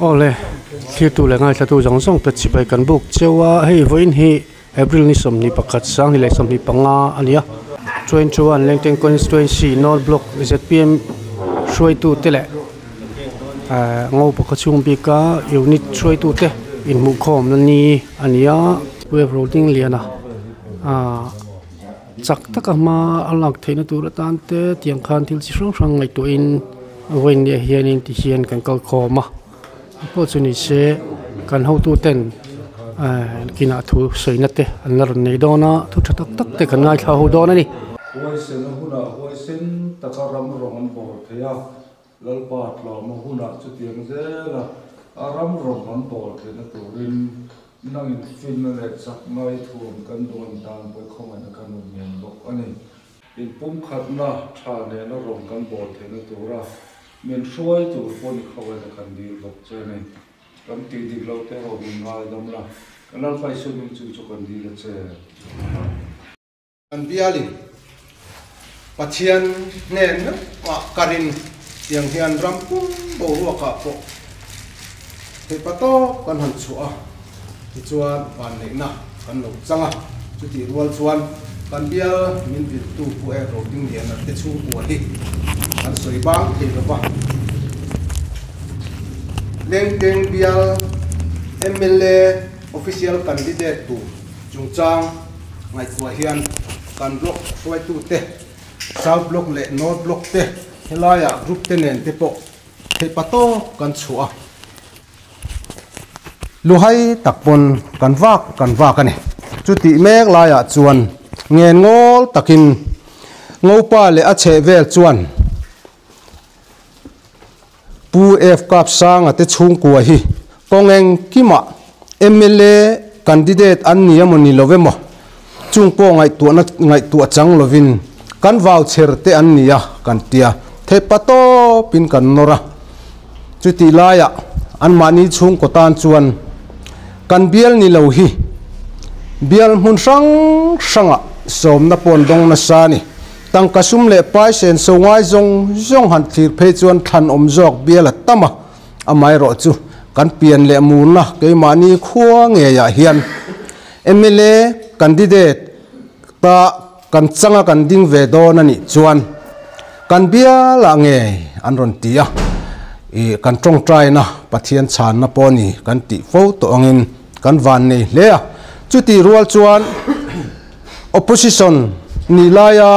Aw le, thirtu leh ngaithlatu zawng zawng te chibai kan buk cheu a, hei vawiin hi April ni 21 2025 a ni a, 21 Lengteng Constituency North Block zpm hruaitu te leh ngo pakhat chhung bika unit hruaitu te inhmuhkhawm na ni a ni a, wave roading lian a ahh chak taka hma a lak theihna tur atan te tiang khan thil chi hrang hrang ngaihtuahin vawiin nia hianin ti hian kan kal khawm a pawh chu ni se kan hotu ten ehh kinah thu sawina te an la rawn nei dawn a thu tha tak tak te kan ngaithla ho dawn a ni. Huaisen a hunah huaisen taka ram rawng an bawr thei a, Lalpa tlawm a hunah chutiang zela a ram rawng an bawl theihna turin Nangin finna leh chakna i thuam kan duan dan pawh i khawngaihna kan rawn ngen bawk a ni. Inpumkhatna tha nena rawn kan bawl theihna tura min hruai tur pawn i khawngaihna kan dil bawk che a ni. Kan tih dik loh te erawh min ngaidam la, kan Lalpa Isua hming chu chu kan dil a che. Amen. Kan bialin Pathian hnen meuhah karin tiang hian ram pum boruakah pawh theihpa tawp kan han chhuah a, tichuan vanneihna kan lo chang a. Chutih rual chuan kan bial min viltu Pu Ek Rodingliana te chhungkua hi kan sawi bang thei lo va. Lengteng bial mla official candidate tur chungchang Ngaihtuah hian kan block hruaitute, South Block leh North Block te helaiah group te nen te pawh theihpa tawp kan chhuah a, luhai tak pawn kan vak kan vak a ni. Chutih mek laiah chuan ngen ngawl takin Ngopa leh a chheh vel chuan Pu F Kapsanga te chhungkua hi kawng engkimah mla candidate an ni emaw ni lo emaw chung pawh ngaihtuahna ngaihtuah chang lovin kan vau chher te an ni a kan tia theihpa tawpin kan nawr a. Chutih laiah anmahni chhungkaw tan chuan kan bial ni lo hi bial hmun hrang hrangah sawmna pawn dawng nasa a ni. Tangka sum leh pai senso ngai zawng zawng han thlir phei chuan thlan awm zawk bial a tam a, amaherawh chu kan pian leh murna keimahni khua ngeiah hian mla candidate ta kan changa kan ding ve dawn a nih chuan kan bialah ngei an rawn ti a, ih kan tawngtaina Pathian chhanna pawh a ni kan tih fo tawh angin kan van nei hle a, chutih rual chuan Opposition nih laia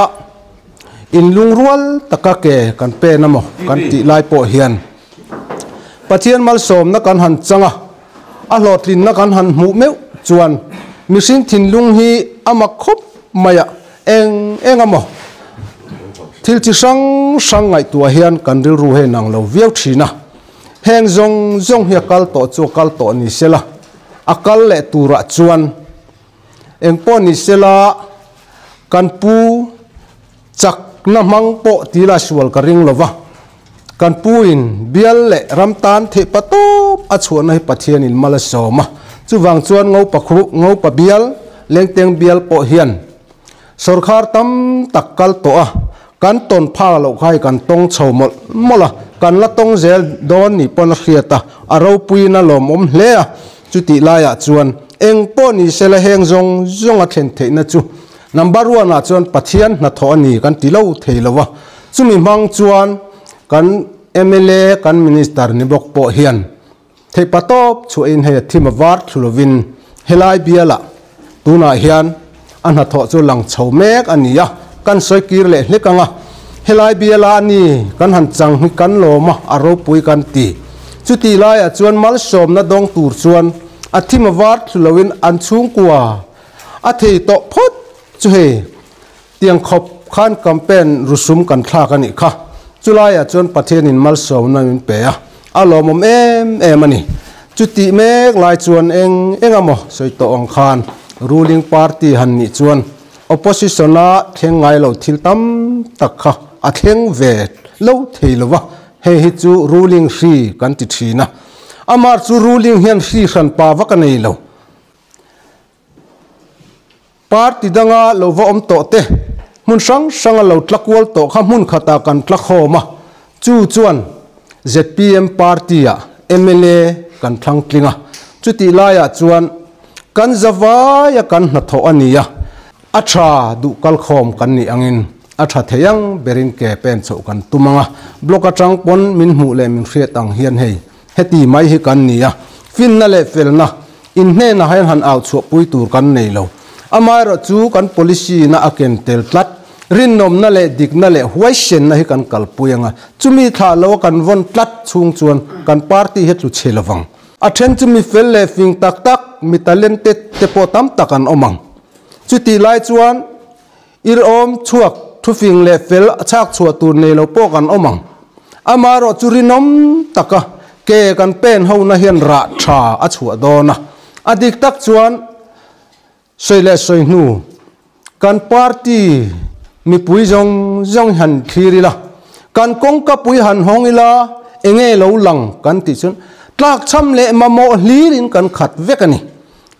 inlungrual taka ke kan pen a maw kan tih lai pawh hian Pathian malsawmna kan han chang a, a hlawhtlinna kan han hmuh meuh chuan mihring thinlung hi a mak khawp mai a, eng eng a maw thil chi hrang hrang ngaihtuah hian kan rilru hi a inang lo viau thin a, heng zawng zawng hi a kal tawh chu a kal tawh ni sela, a kal leh turah chuan Engpawh ni sela, kan pu chakna hmang pawh tila sual ka ring lova, kan pu in bial leh ram tan theih pa tawp a chhuahna hi Pathian in mal a sawm a. Chuvang chuan Ngopa khu, Ngopa bial, Lengteng bial pawh hian sawrkhar tam tak kal tawh a, kan tawn phak loh kha hi kan tawng chho mawlh mawlh a, kan la tawng zel dawn ni pawn a hriat a, a ropuiin a lawmawm hle a. Chutih laiah chuan eng pawh ni sela heng zawng zawng a thlen theihna chu number one ah chuan Pathian hnathawh a ni kan ti lo thei lo a, chumi hmang chuan kan mla kan minister ni bawk pawh hian theihpa tawp chhuahin hei a thim a var thlu lovin helai bialah tunah hian a hnathawh chu lang chho mek a ni a, kan sawi kir leh hlek ang a, helai biala a ni kan han chang hi kan lawm a, a ropui kan ti. Chutih laiah chuan malsawmna dawng tur chuan a thim a var thlu loin an chhungkua a thei tawh phawt chu hei tiang khawp khan campaign rusum kan thlak a nih kha. Chulaiah chuan Pathianin malsawmna min pe a, a lawmawm em em a ni. Chutih mek lai chuan eng eng emaw sawi tawh ang khan ruling party han nih chuan opposition-a thleng ngai lo thil tam tak kha a thleng ve lo thei lo va, hei hi chu ruling hri kan ti thin a. Amah chu ruling hian hri hran pa vak a nei lo. Party danga lo va awm tawh te, hmun hrang hranga lo tla kual tawh kha hmun khatah kan tla khawm a, chu chuan zpm party-ah mla kan thlang tling a, chutih laiah chuan kan zavaia kan hnathawh a ni a, a tha duh kalkhawm kan nih angin a tha thei ang berin ke pen chhoh kan tum ang a, block atang pawn min hmuh leh min hriat ang hian hei heti mai hi kan ni a, finna leh felna inhnenah hian han au chhuahpui tur kan nei lo. Amaherawhchu kan policy na a ken tel tlat, rinawmna leh dikna leh huaisenna hi kan kalpui ang a, chumi thlah lo a kan vawn tlat chhung chuan kan party hi a tlu chhe lovang. A then chu mi fel leh fing tak tak, mi talented te pawh tam tak an awm ang. Chutih lai chuan irhawm chhuak thufing leh fel chhak chhuah tur nei lo pawh kan awm ang. Amaherawhchu rinawm taka ke kan pen hona hian rah tha a chhuah dawn a, a dik tak chuan Sawi leh sawi hnu, kan party mipui zawng zawng hi han thlir ila, kan kawngka pui han hawng ila, enge lo lang kan tih chuan tlakchham leh mamawh hlirin kan khat vek a ni.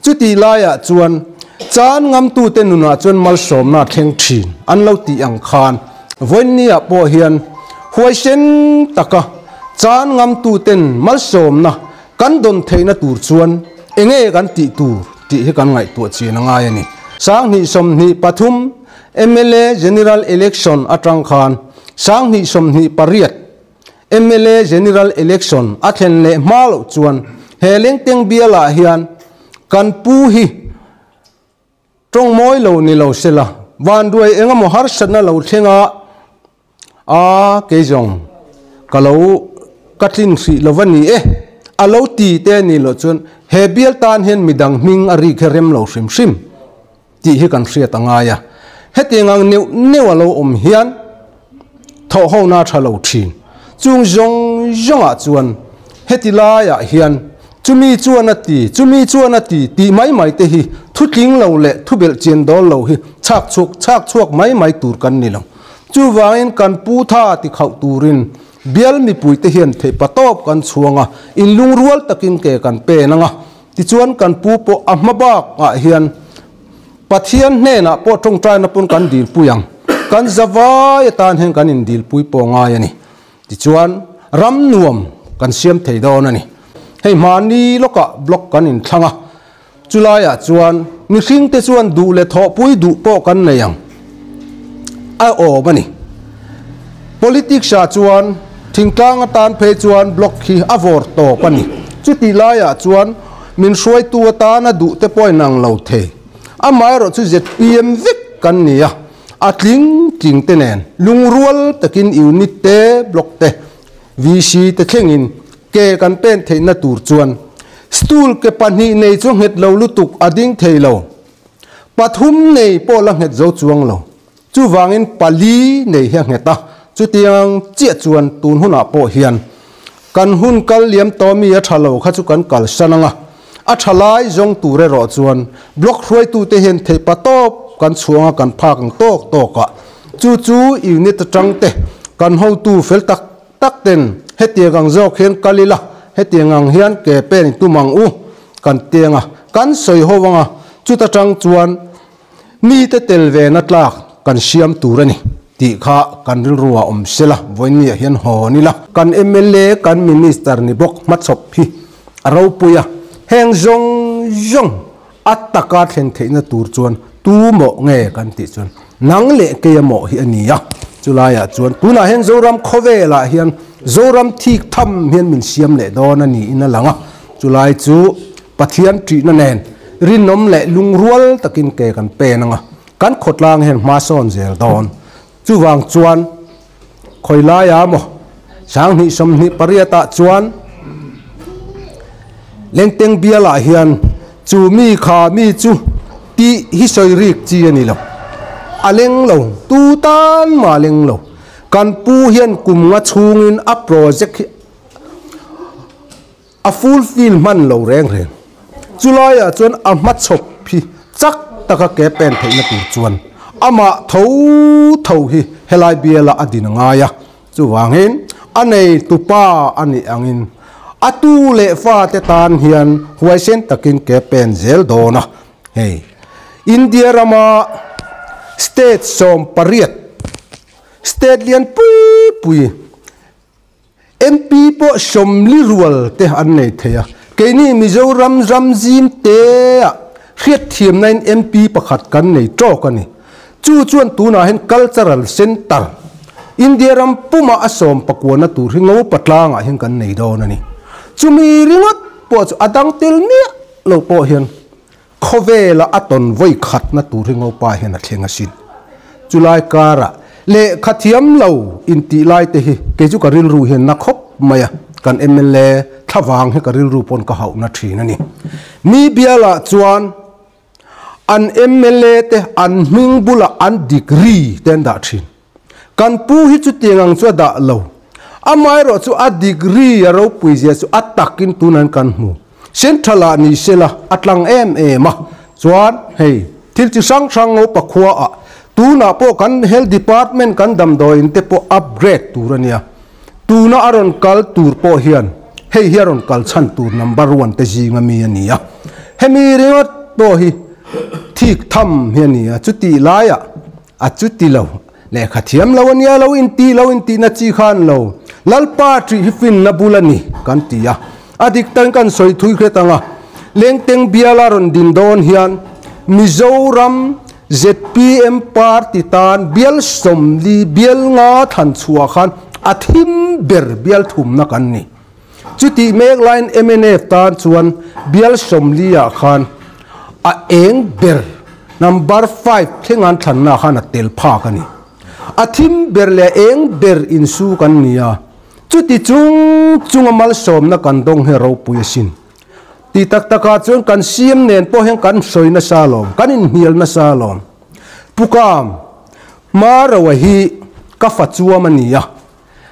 Chutih laiah chuan chan ngamtute nunah chuan malsawmna a thleng thin an lo tih ang khan vawiinniah pawh hian huaisen taka chan ngamtuten malsawmna Kan dawn theihna tur chuan enge kan tih tur tih hi kan ngaihtuah chin a ngai a ni. 2023 mla General Election atang khan 2028 mla General Election a thlen leh hma loh chuan he lengteng bialah hian kan pu hi tawng mawi lo ni lo sela vanduai engemaw harsatna lo thleng a, A, kei zawng ka lo ka tlin hrih lo va ni e, a lo ti te a nih loh chuan he bial tan hian midang hming a rik hi rem lo hrim hrim tih hi kan hriat a ngai a. Hetiang ang neuh neuh a lo awm hian thawhhona a tha lo thin. Chung zawng zawngah chuan heti laiah hian chumi chuan a ti, chumi chuan a ti tih mai mai te hi thutling lo leh thubelh chian dawl lo hi chhak chhuak chhak chhuak mai mai tur kan ni lo. Chuvangin kan pu tha ti khauh turin bial mipuite hian theihpa tawp kan chhuang a, inlungrual takin ke kan pen ang a. Tichuan kan pu pawh a hma bakah hian Pathian hnenah pawh tawngtaina pawn kan dilpui ang. Kan zavai atan hian kan indilpui pawh ngai a ni. Tichuan ram nuam kan siam thei dawn a ni. Hei hmani lawkah block kan inthlang a. Chulaiah chuan mihringte chuan duh leh thawhpui duh pawh kan nei ang a awm a ni. Politics-ah chuan thingtlang atan phei chuan block hi a vawr tawp a ni. Chutih laiah chuan min hruaitu atana duhte pawh a inang lo thei. Amaherawh chu zpm vek kan ni a, a tling tling te nen lungrual takin unit te, block te, VC te thlengin Ke kan pen theihna tur chuan stool ke pahnih nei chu nghet lo lutuk a ding thei lo. Pathum nei pawh la nghet zo chuang lo. Chuvangin pali nei hi a nghet a, chutiang chiah chuan tun hunah pawh hian kan hun kal liam tawh mi a tha lo kha chu kan kalsan ang a, a tha lai zawng tur erawh chuan block hruaitute hian theihpa tawp kan chhuang a kan phak ang tawk tawk a, chu chu unit atang te kan hotu fel tak Tak ten, hetiang ang zawk hian kal ila, hetiang ang hian ke pen in tum ang u, kan tiang a, kan sawi ho ang a, chuta tang chuan mite tel ve na tlak kan siam tur a ni tih kha kan rilru ah awm sela, vawiinniah hian hawn ila. Kan mla, kan minister ni bawk hmachhawp hi a ropui a, heng zawng zawng a taka thlen theihna tur chuan tu mawh nge kan tih chuan nang leh keia mawh hi a ni a, chulaiah chuan tunah hian Zoram khawvelah hian Zoram thik tham hian min siam leh dawn a niin a lang a, chulai chu Pathian ṭihna nen rinawm leh lungrual takin ke kan pen ang a, kan khawtlang hian hma sawn zel dawn. Chuvang chuan khawi laia maw 2028 ah chuan Lengteng bialah hian chu mi kha mi chu tih hi sawi rik chi a ni lo. A leng lo, tu tan mah a leng lo. Kan pu hian kum nga chhungin a project hi A fulfill hman lo reng reng. Chulaiah chuan a hmachhawp hi chak taka ke pen theihna tur chuan amah tho tho hi helai biala a din a ngai a. Chuvangin a nei tupa a nih angin a tu leh fate tan hian huaisen takin ke pen zel dawn a. Hei India rama state 18, state lian pui pui, MP pawh 40 rual te an nei thei a, keini Mizoram ram zim te ah hriatthiamna in MP pakhat kan nei tawk a ni. Chu chuan tunah hian Cultural Centre India ram puma a sawm pakuana tur hi Ngopa tlangah hian kan nei dawn a ni. Chumi ringawt pawh chu a dang tel miah lo pawh hian Khawvela a tawn vawi khatna tur hi Ngopa hian a thleng asin. Chulai karah lehkha thiam lo intih lai te hi kei chu ka rilru hian na khawp mai a, kan mla thlavang hi ka rilru pawn ka hauhna thin a ni. Mi bialah chuan an mla te an hming bulah an degree te an dah thin. Kan pu hi chutiang ang chu a dah lo. Amaherawh chu a degree a ropui zia chu a takin tunan kan hmu. Central ah ni sela a tlang em em a. Chuan hei thil chi hrang hrang ngo pakhua ah tunah pawh kan health department kan damdawiin te pawh upgrade tur a nia. Tuna a rawn kal tur pawh hian hei hi a rawn kal chhan tur number one te zinga mi a ni a. Hemi ringawt pawh hi thik tham hi a ni a. Chutih laiah A chuti lo, lehkha thiam lo a nia lo inti lo intihna chi khan lo, Lalpa ṭih hi finna bul a ni kan ti a. A dik tan kan sawi thui hret ang a, Lengteng biala rawn din dawn hian Mizoram zpm party tan bial 40 bial nga thlan chhuah khan a thim ber bial thumna kan ni. Chutih mek laiin mnf tan chuan bial 40 ah khan a eng ber number 5 thleng an thlanna khan a tel phak a ni. A thim ber leh a eng ber insu kan ni a, chuti chung chunga malsawmna kan dawng hi a ropui asin. Ti tak takah chuan kan CM nen pawh hian kan sawi nasa alawm, kan inhnial nasa alawm. Pukam, Marawa hi ka fa chuam a ni a.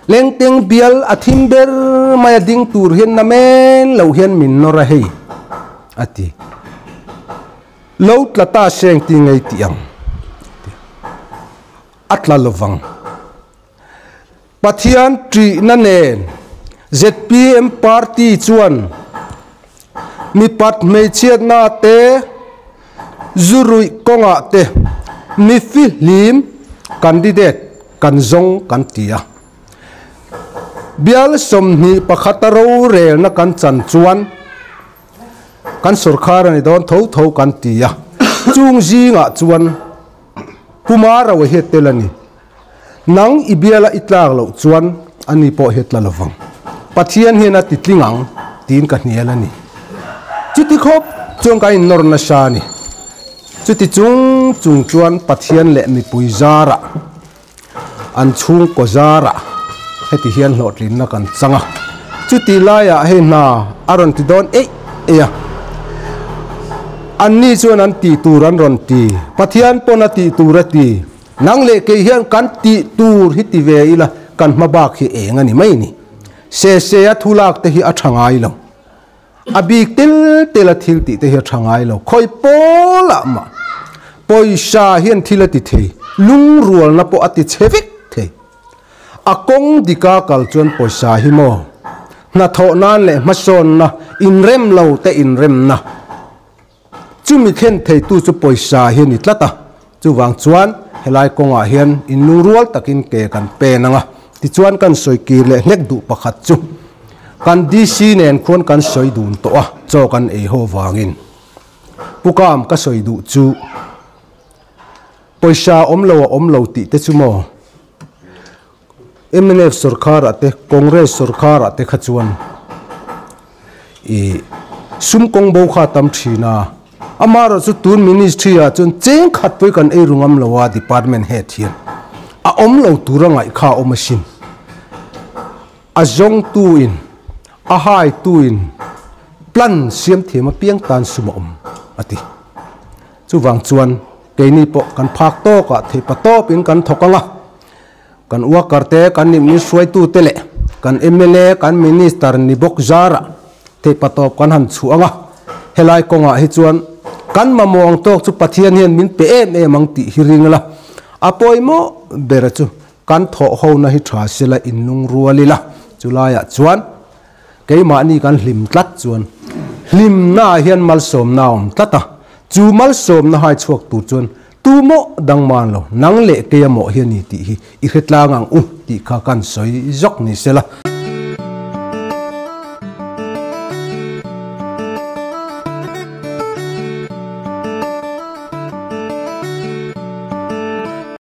Lengteng bial a thim ber mai a ding tur hian na men lo hian min nawr a hei, a ti. Lo tla ta seng ti ngei tih ang, a ti. A tla lovang. Pathian ṭihna nen zpm party chuan mipat hmeichhiatna te, Zu ruih kawngah te mi fihlim candidate kan zawng kan ti a. Bial 21 a rorelna kan chan chuan kan sorkar a ni dawn tho tho kan ti a. Chung zingah chuan Puma ro hi a tel a ni. Nang i biala i tlak loh chuan ani pawh hi a tla lovang. Pathian hian a ti tling ang tiin ka hnial a ni. Chuti khawp chuan ka innawr nasa a ni. Chuti chung chung chuan Pathian leh mipui zarah, an chhungkaw zarah heti hian hlawhtlinna kan chang a. Chuti laiah hei hna a rawn ti dawn eih eih a. Anni chuan an tih tur an rawn ti. Pathian pawn a tih tur a ti. Nang leh kei hian kan tih tur hi ti ve ila kan hma bak hi eng a ni mai ni. Se se a thu lak te hi a tha ngai lo. A bik tel tel a thil tih te hi a tha ngai lo. Khawi pawl ah mah pawisa hian thil a ti thei, lungrualna pawh a ti chhe vek thei. A kawng dika kal chuan pawisa hi maw hnathawh nan leh hmasawnna inrem lo te inremna. Chumi thlen theitu chu pawisa hi a ni tlat a, chuvang chuan helai kawngah hian inlungrual takin ke kan pen ang a, tichuan kan sawi kir leh hlek duh pakhat chu kan DC nen khuan kan sawi dun tawh a, chaw kan ei haw vangin Pukam ka sawi duh chu pawisa awm lo a awm lo tih te chu maw mnf sorkharah te Congress sorkharah te kha chuan I sum kawng bo kha a tam thin a, amaherawh chu tun ministry ah chuan cheng khat pawh hi kan ei ru ngam lo a department head hian a awm lo tur a ngaih kha a awm asin. A zawng tu in a hai tu in plan siam thiam apiang tan sum a awm a ti. Chuvang chuan keini pawh kan phak tawk ah theihpa tawp in kan thawk ang a. Kan worker te, kan hruaitu te leh kan mla, kan minister ni bawk zarah theihpa tawp kan han chhuah ang a. Helai kawngah hi chuan kan mamawh ang tawk chu Pathian hian min pe em em ang tih hi ring ila. A pawimawh ber chu kan thawh hona hi tha sela inlungrual ila. Chulaiah chuan keimahni kan hlim tlat chuan hlimnaah hian malsawmna a awm tlat a. Chu malsawmna hai chhuak tur chuan Tu maw dang man lo, nang leh keia mawh hi a ni tih hi i hre tlang ang u tih kha kan sawi zawk ni se la.